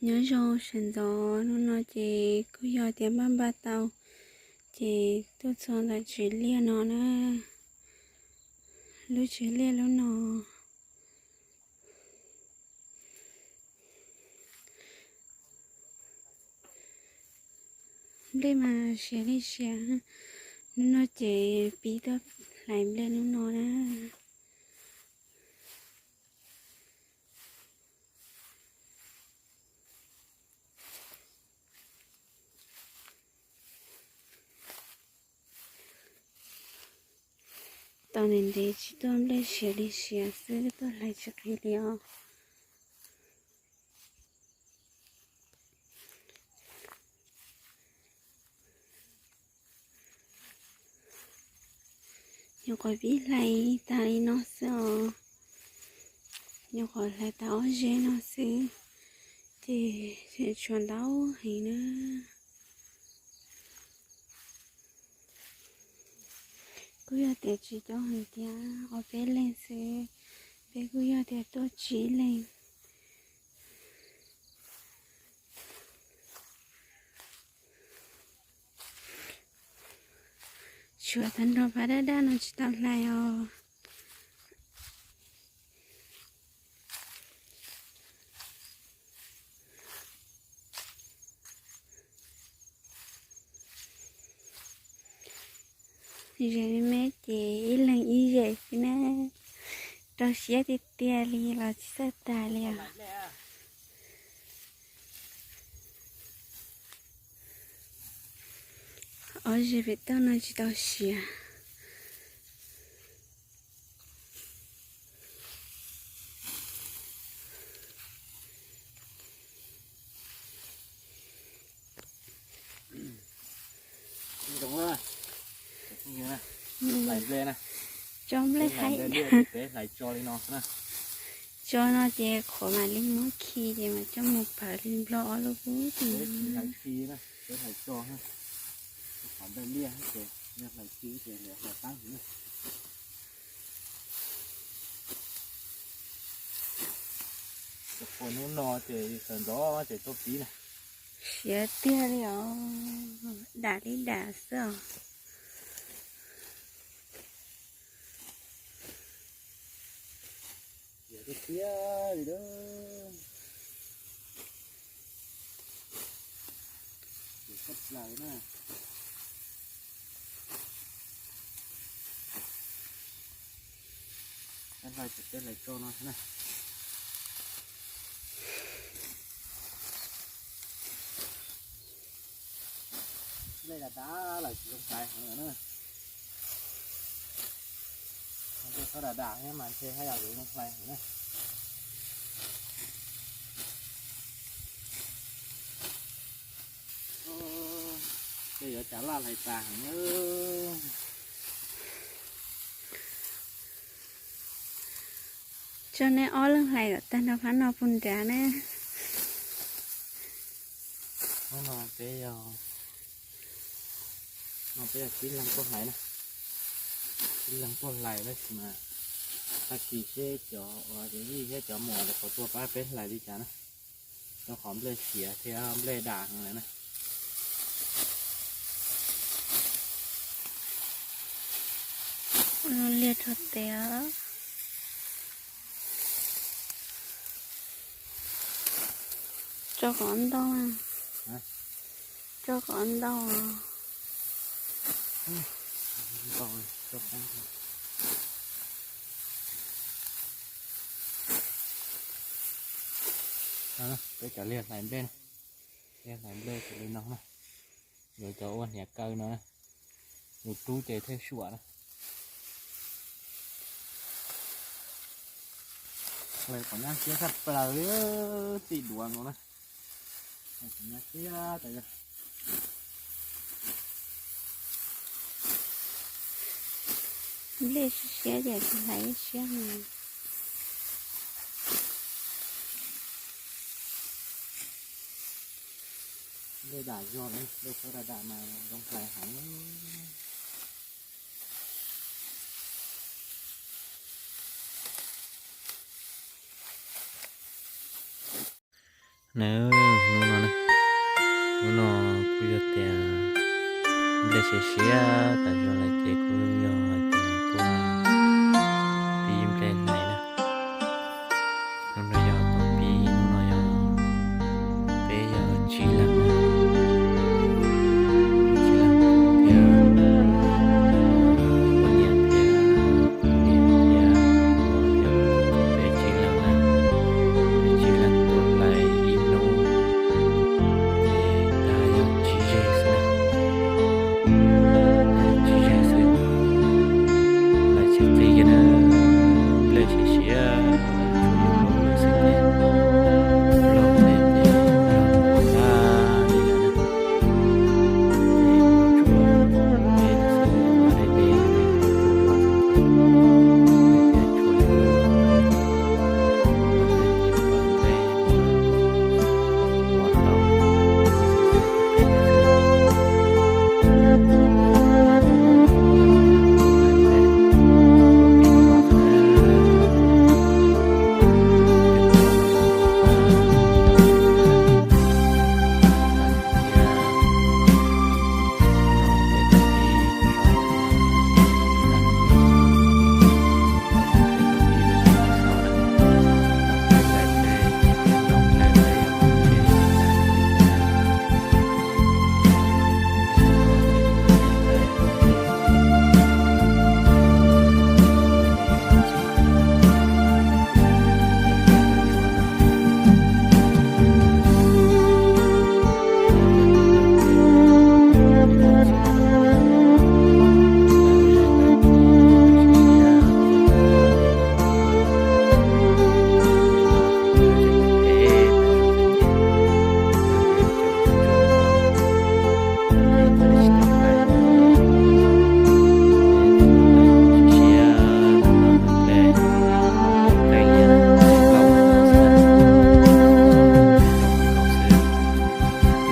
Nyob zoo sawv ntxov, hnub no ces kuj yog tias npaj npaj tau, ces tuaj txog ntawm tsev liaj no na. Lub tsev liaj lub no, nplej mas siav li siav. Hnub no ces pib tuaj hlais nplej hnub no na. Tau ntev ntev tsis tuaj nplej siav li siav xwb, tuaj hlais tsis qhib li os. Nyuam qhuav pib hlais tas li no xwb os. Nyuam qhuav hlais tas ob zeg no xwb, ces tshuav ntau heev na. Kuj yog tias tsis coob heev tiag, ob peb leeg xwb, peb kuj yog tias tuaj tsib leeg. Tshuav tag nrho phab daj daj no tsis tau hlais os. Zem me me ces ib leeg ib zem xwb na, rau siab tiag tiag li los tsis txawj tas li os. Ob zeg pem toj no tsis tau siav. Hlais nplej na. Tso nplej haib. Peb hlais tso li no na. Tso no ces qhuav mam li muab khi ces mam coj mus pawv li nplog ob lub pub tim no. Peb hlais khi na, peb hlais tso na. Qhov nplej liaj ces yog hlais khi ces hlais taab heev na. Ua hnub no ces sawv ntxov ces tuaj pib na. Siav tiag li os, dam li dam xwb os. Siav tiag tiag li lawm. Siav tshaj plaws na. Peb hlais, peb hlais tso no na. Nplej dam dam lawm tsis zoo hlais heev lawm na. Nplej txhob dam dam thiab mas ntshe haj yam yuav zoo hlais heev na. Tej yuav cas laj hlais tas heev na. Tso neb ob leeg hlais kom tag nrho phab no puag nrad na. Hnub no peb yog, no peb yog tsib leeg tuaj hlais na. Tsib leeg tuaj hlais tab sis mas tag kis seb cov uas cov yij thiab cov muam lawv puas tuaj pab peb hlais li cas na. Rau qhov nplej siav thiab nplej dam heev lawm na. Liaj rau tes. Tso kom ntau. Tso kom ntau. Peb cov liaj hlais nplej na. Liaj hlais nplej ces li no na. Yuav cov ua hniav kaw no na. Mus rub ces thiaj suam na. Hlais kom nyab siab tshaj plaws li, txij duav nkaus na. Hlais kom nyab siab tas yog. Nplej siab siab ces tsis hlais ib siab mas. Nplej dam zog, nplej txhob dam dam mas zoo hlais heev. Na, hnub no na, hnub no kuj yog tias nplej siav siav tas zog lawm ces kuj yog hais tias tuaj pib nplej hlais na. Hnub no yog tuaj pib, hnub no yog peb yog tsib leeg na. Tsib leeg thiab, poj niam thiab, niam thiab, peb tsib leeg na, peb tsib leeg tuaj hlais ib hnub, ces dag yog tsib zeg xwb na. Tsib zeg xwb, hlais tsis plig kiag na, nplej siav siav, tshuav yus lub xwb ces loj ntev ces loj tag li lawm na.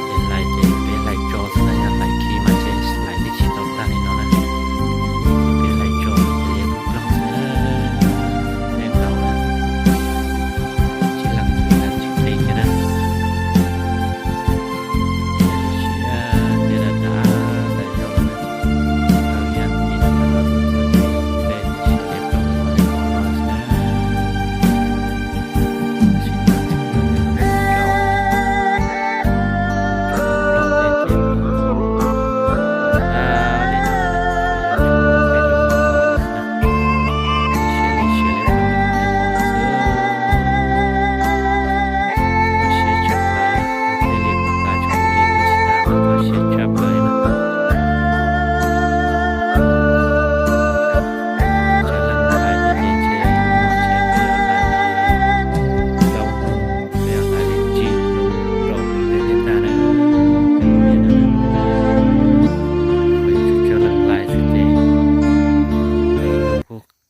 Ces hlais ces peb hlais tso xwb na, yog hlais khi mas ces hlais li tsis tau tag li no na. Peb hlais tso ces liab ploog xwb na, peb ntaus na, tsis lees tsis lees tsis plig kiag na. Siav siav tias dav dav tas zog na, thaum yam li no los peb siav liab ploog li no xwb na.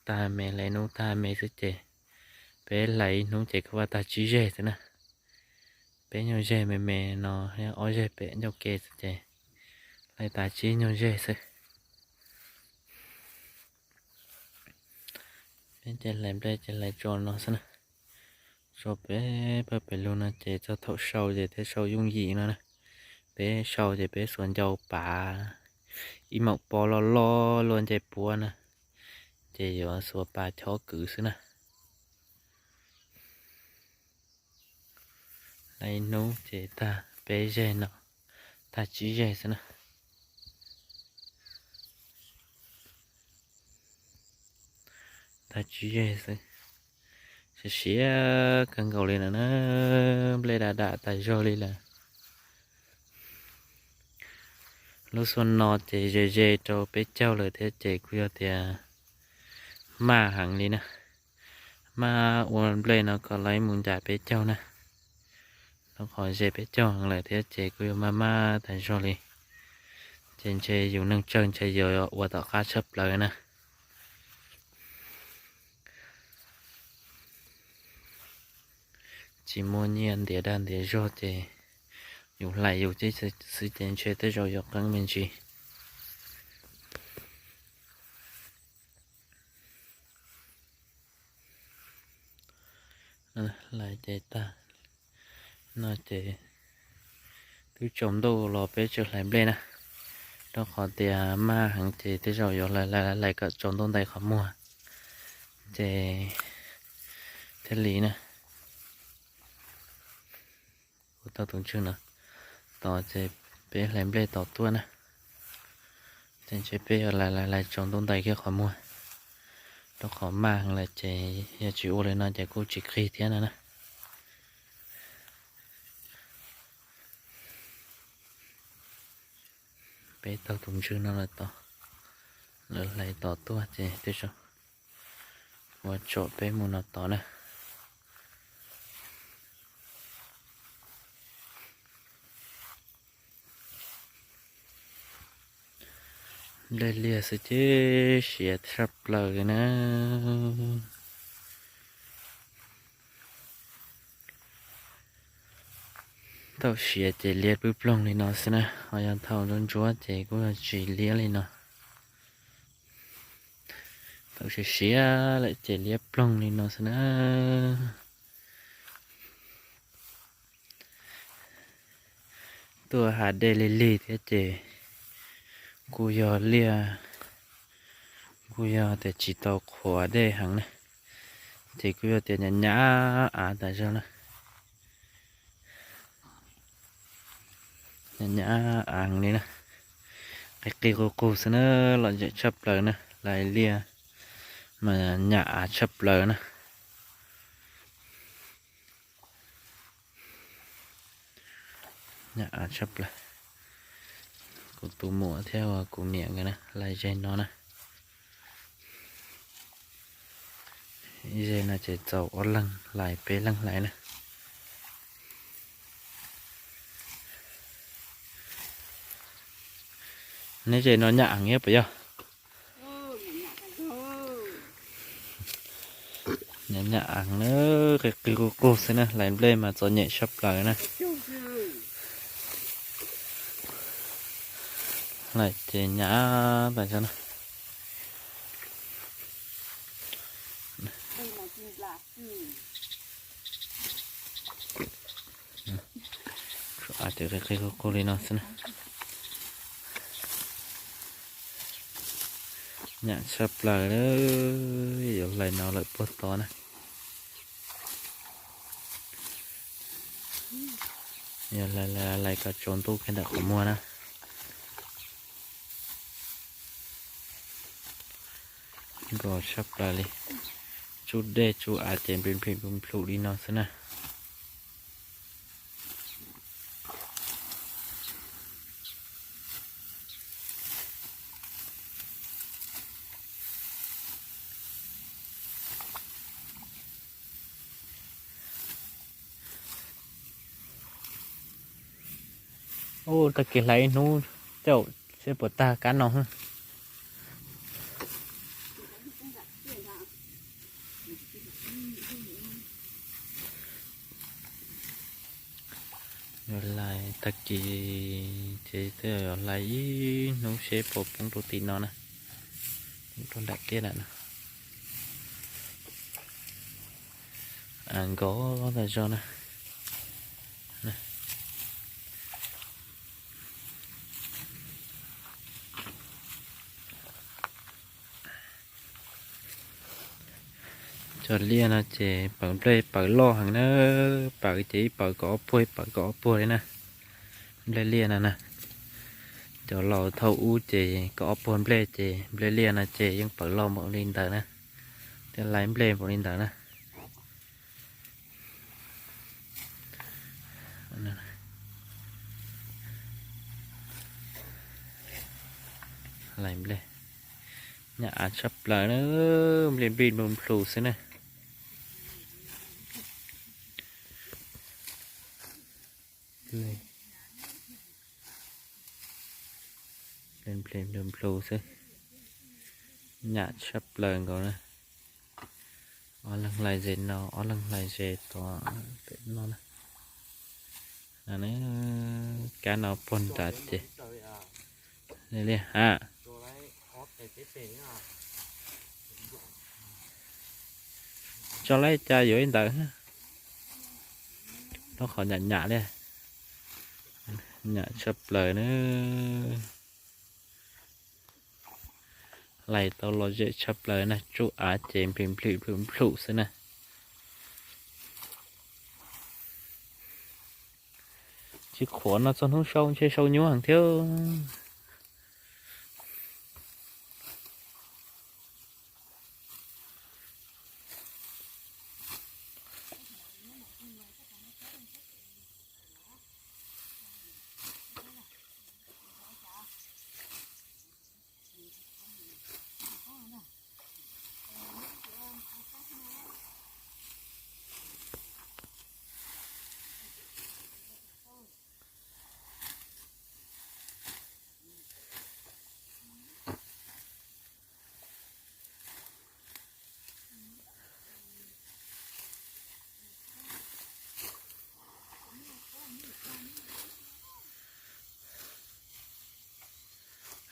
Tag me, hlais hnub tag me xwb ces peb hlais ib hnub ces kuj vaj tag tsib zeg xwb na. Peb nyuag zeg me me no, ob zeg pem ncauj ke xwb ces hlais tag tsib nyuag zeg xwb. Peb ces hlais nplej ces hlais tso no xwb na. Tso peb pawg pem lug no ces txog thaum sau ces thiaj sau yooj yim no na. Peb sau ces peb xuas ncau pav ib maum pob loj loj luaj ncej puab na, ces yuav xuas pav chob kwv xwb na. Hlais ib hnub ces tag peb zeg no, tag tsib zeg xwb na. Tag tsib zeg xwb. Siav siav kawg nkaus li lawm na, nplej dam dam tas zog li lawm. Lub xyoo no ces ze ze rau peb caug lawm thiab ces kuj yog tias maj heev li na. Maj ua nplej no kom lawv mus ncaim peb caug na. Rau qhov ze peb caug heev lawm thiab ces kuj yuav maj maj tas zog li. Ces ntshe yus neeg tsawg ntshe yuav ua tom qab tshaj plaws na. Tsis muaj nyiaj ntiav dag ntiav zog ces yus hlais yus xwb ces ntshe tej zaum yuav qeeb me ntsis. Hlais ces tag, No ces twb tsaus ntuj los peb tseem hlais nplej na, rau qhov tias maj heev ces tej zaum yuav hlais hlais kom tsaus ntuj ntais qhov muag ces thiaj li na. Kuv tau tus ntswg no tod ces peb hlais nplej tod tuaj na. Ces ntshe peb yuav hlais hlais tsaus ntuj ntais kiag qhov muag, rau qhov maj heev lawm ces yog tsis ua li no ces kuj tsis qig thiab no na. Peb taug tus ntswg no lawm tod, lawv hlais tod tuaj ces tej zaum ua tsom peb mus no tod na. Nplej liaj xwb ces siav tshaj plaws li na. Thaum siav ces liab pwb ploog li no xwb na, ho yog thaum ntsuab ntsuab ces kuj tsis liab li no. Thaum siav siav lawm ces liab ploog li no xwb na. Tuaj hav dej lig lig thiab ces kuj yog liaj, kuj yog tias tsis tau qhuav dej heev na, ces kuj yog tias nyam nyam av tas zog na. Nyam nyam av heev li na, qig qig qug qug xwb na, lom zem tshaj plaws na, hlais liaj mas nyam av tshaj plaws na. Nyam av tshaj plaws. Kuv tus muam thiab kuv niam nkawd na hlais ze no na. Ib ze no ces txaus ob leeg hlais peb leeg hlais na. Neb ze no nyam eev thiab puas yog? Nyam nyam eev na, qig qig qug qug xwb na, hlais nplej mas txom nyem tshaj plaws na. Hlais ces nyam tas zog na. Av ces qig qig qug qug li no xwb na. Nyam tshaj plaws, yuav hlais no lawm puag tod na. Yog hlais kom tsaus ntuj kiag ntawm qhov muag na. Nkos tshaj plaws li. Tsuj dej tsuj av ces nplim nplim nplum nplum li no xwb na. Ua tag kis hlais ib hnub, tej zaum seb puas tag kab no. Yuav hlais tag kis ces tej zaum yuav hlais ib hnub seb puas poob rau tim no na, poob rau nram tiaj nram no. Nkos tas zog na. Cov liaj no ces pawv nplej pawv loj heev na, pawv ces ib pawv kaum ob puag ib pawv kaum ob puag li na. Nplej liaj no na, cov laus thaum ub ces kaum ob puag nplej ces nplej liaj no ces yeej pawv loj npaum li ntawd na, thiaj hlais nplej npaum li ntawd na. Hlais nplej, nyam av tshaj plaws na, nplij nplij nplug nplug xwb na. Nplij nplij nplug nplug xwb, nyam tshaj plaws nkaus na. Ob leeg hlais ze no, ob leeg hlais ze tod pem no na. Kab no puag nrad ces li ha, tso laib cas yuav li ntawd. Rau qhov nyam nyam li, nyam tshaj plaws na. Hlais tau lom zem tshaj plaws na, tsuj av ces nplij nplij nplum nplum xwb na. Tsis qhuav no txog hnub sau ntshe sau nyuaj heev thiab.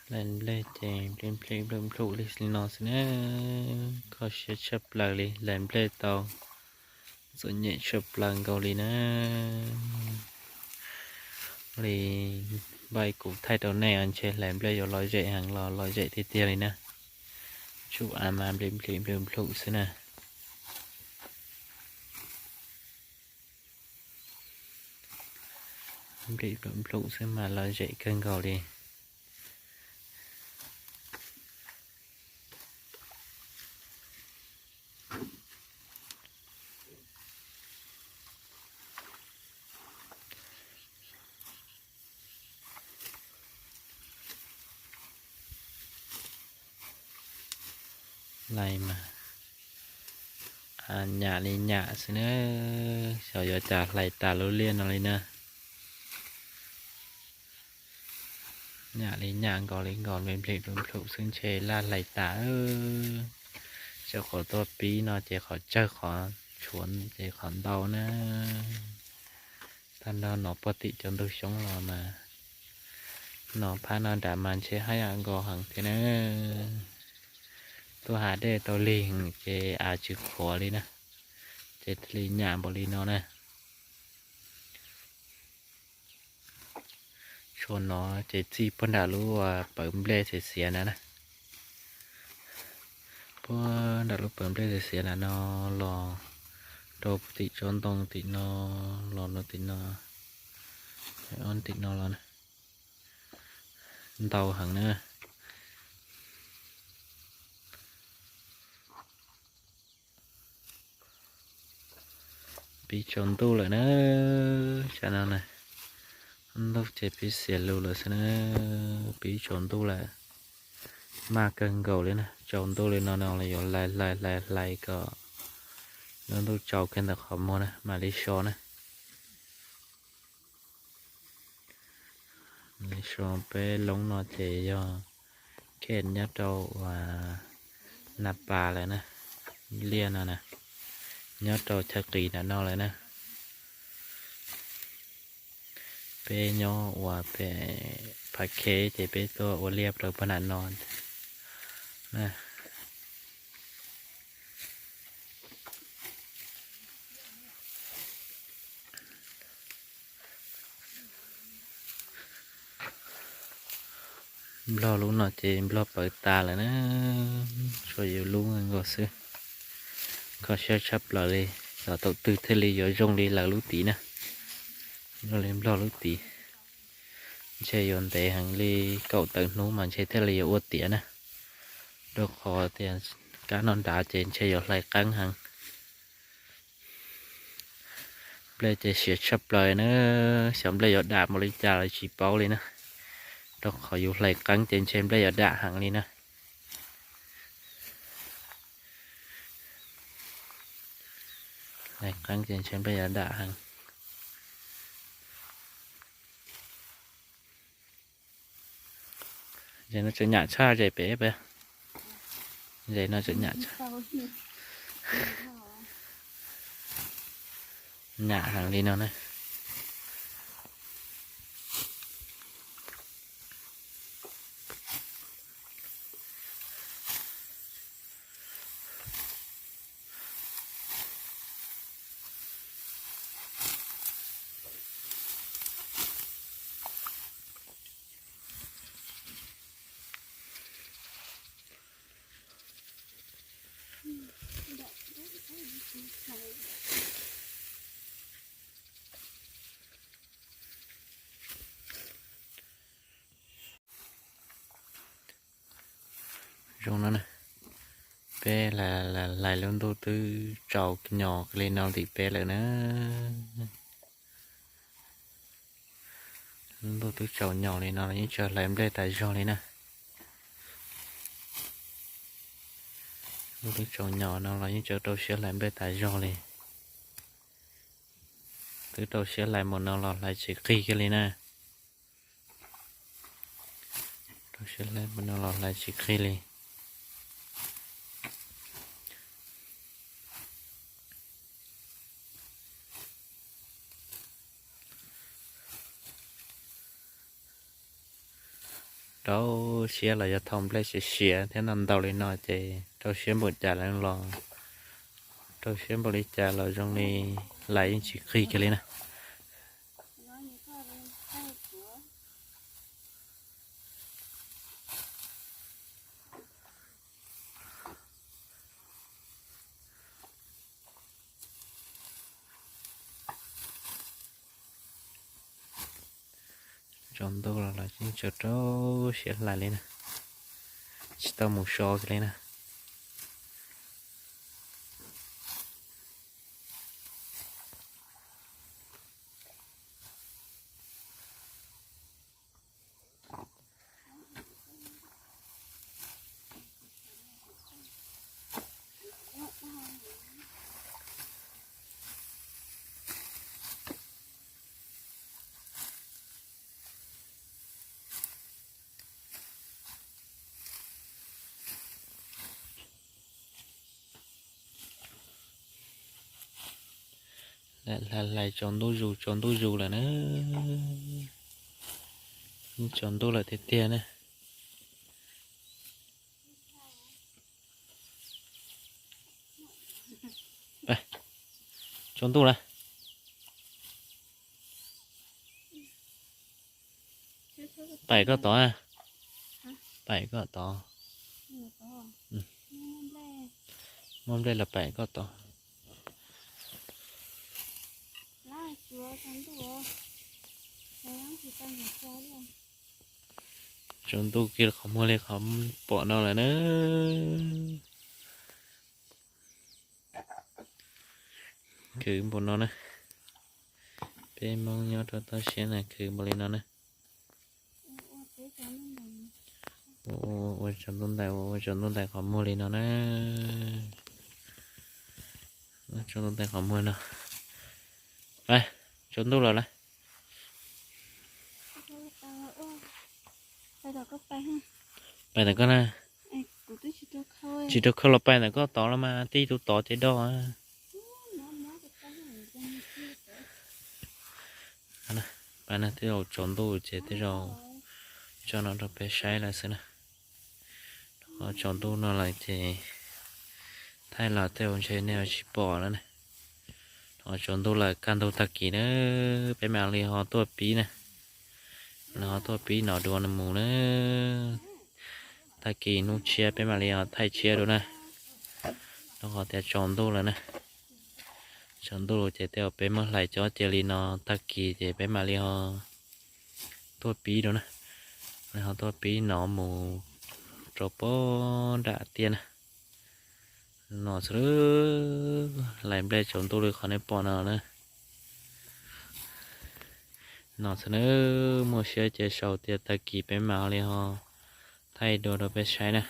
Hlais nplej ces nplej nplej nplej nplum li no xwb na. Kho siab tshaj plaws li, hlais nplej tau txom nyem tshaj plaws nkaus li na. Li npaib kuv thaij rau nej ntshe hlais nplej yuav lom zem heev los lom zem tiag tiag li na. Tsuj av mas nplij nplij nplij nplum xwb na. Nplij nplum xwb mas lom zem kawg nkaus li. Hlais mas nyam li nyam xwb na, xyov yuav cas hlais tas lub liaj no li na. Nyam li nyam nkaus li nkaus, nplij nplij nplum nplum xwb ntshe laj hlais tas. Xyov qhov tuaj pib no ces qhov tsawg, qhov tshuav ces qhov ntau na. Tag nrho no puag tim cov ntug xyoob los mas no phab no nram mas ntshe haj yam nkaus heev thiab na. Tuaj hav dej tau lig ces av tsis qhuav li na, ces thiaj li nyam npaum li no na. Tshuav no ces txij puag nram lub pawv nplej xiav xiav na na. Puag nram lub pawv nplej xiav xiav na no los rau tim tsob ntoo tim no, los rau tim no, ob tim no los na. Ntau heev na. Pib tsaus ntuj lawm na, tsam no na, ntuj ces pib xiav lug lawm xwb na, pib tsaus ntuj lawm. Maj kawg nkaus li na, tsaus ntuj li no no los yuav hlais hlais hlais hlais kom lub ntuj tsaus kiag ntawm qhov muag na mam li so na. Li so peb loob no ces yog khej nyob rau uas Naj Pas lawm na, liaj no na, nyob rau chaw qis nram no lawm na. Peb nyob ua pem Phav Khej ces peb tuaj ua liaj rau puag nram no na. Nplog lub no ces nplog pawv tas lawm na, tshuav yus lub nkaus xwb. Kho siab tshaj plaws li, xyov thaum twg thiaj li yuav zoo li lawv lub tid na. Zoo li nplog lub tid, ntshe yuav ntev heev li kaum tawm hnub mas ntshe thiaj li yuav ua tiav na. Rau qhov tias kab no nrad ces ntshe yuav hlais qeeb heev. Nplej ces siav tshaj plaws na, xyov nplej yuav dam npaum li cas los tsis paub li na. Rau qhov yus hlais qeeb ces ntshe nplej yuav dam heev li na. Hlais qeeb ces ntshe nplej yuav dam heev. Ces no tseem nyam tshaj ces pem, ces no tseem nyam tshaj. Nyam heev li no na. Zoo no na, peb hlais lub ntuj twb tsaus nyos li no tim peb lawm na. Lub ntuj twb tsaus nyos li no los yeej tseem hlais nplej tas zog li na. Lub ntuj twb tsaus nyos no los yeej tseem rau siab hlais nplej tas zog li. Twb rau siab hlais npaum no los hlais tsis qig kiag li na. Rau siab hlais npaum no los hlais tsis qig li. Rau siab los yog thaum nplej siav siav thiab ntau ntau li no ces rau siab npaum cas los, rau siab npaum li cas los zoo li hlais yeej tsis qig kiag li na. Tsaus ntuj los los yeej tseem rau siab hlais li na, tsis tau mus so kiag li na. Hlais hlais tsaus ntuj zus tsaus ntuj zus lawm na. Tsaus ntuj lawm tiag tiag na. Tsaus ntuj lawm. Pais koj tod. Pais koj tod. Muaj nplej los pais koj tod. Tsaus ntuj kiag qhov muag li qhov pom no lawm na. Khwv npaum no na. Peb Hmoob nyob rau toj siab na khwv npaum li no na. Ua tsaus ntuj ntais, ua tsaus ntuj ntais qhov muag li no na. Tsaus ntuj ntais qhov muag no. Tsaus ntuj los lawm. Pais tom koj na. Tsis rau khawb los pais ntawm koj tod los mas tij tus tod ces do. Pais no twb tsaus ntuj ces tej zaum tso no rau peb saib lawm xwb na. Tsaus ntuj no lawm ces thaij los tej zaum ntshe nej tsis pom lawm na. Tsaus ntuj lawm kaj ntug tag kis na, peb mam li ho tuaj pib na. Mam li ho tuaj pib nov dua no mus na. Tag kis hnub tshiab peb mam li ho thaij tshiab dua na. Rau qhov tias tsaus ntuj lawm na. Tsaus ntuj ces tej zaum peb muab hlais cov cia li no, tag kis ces peb mam li ho tuaj pib dua na. Mam li ho tuaj pib nov mus rau pem nram tiaj na. No xwb, hlais nplej tsaus ntuj li qhov nej pom no na. No xwb na, muaj siab ces sau tias tag kis peb mam li ho thaij dua rau peb saib na.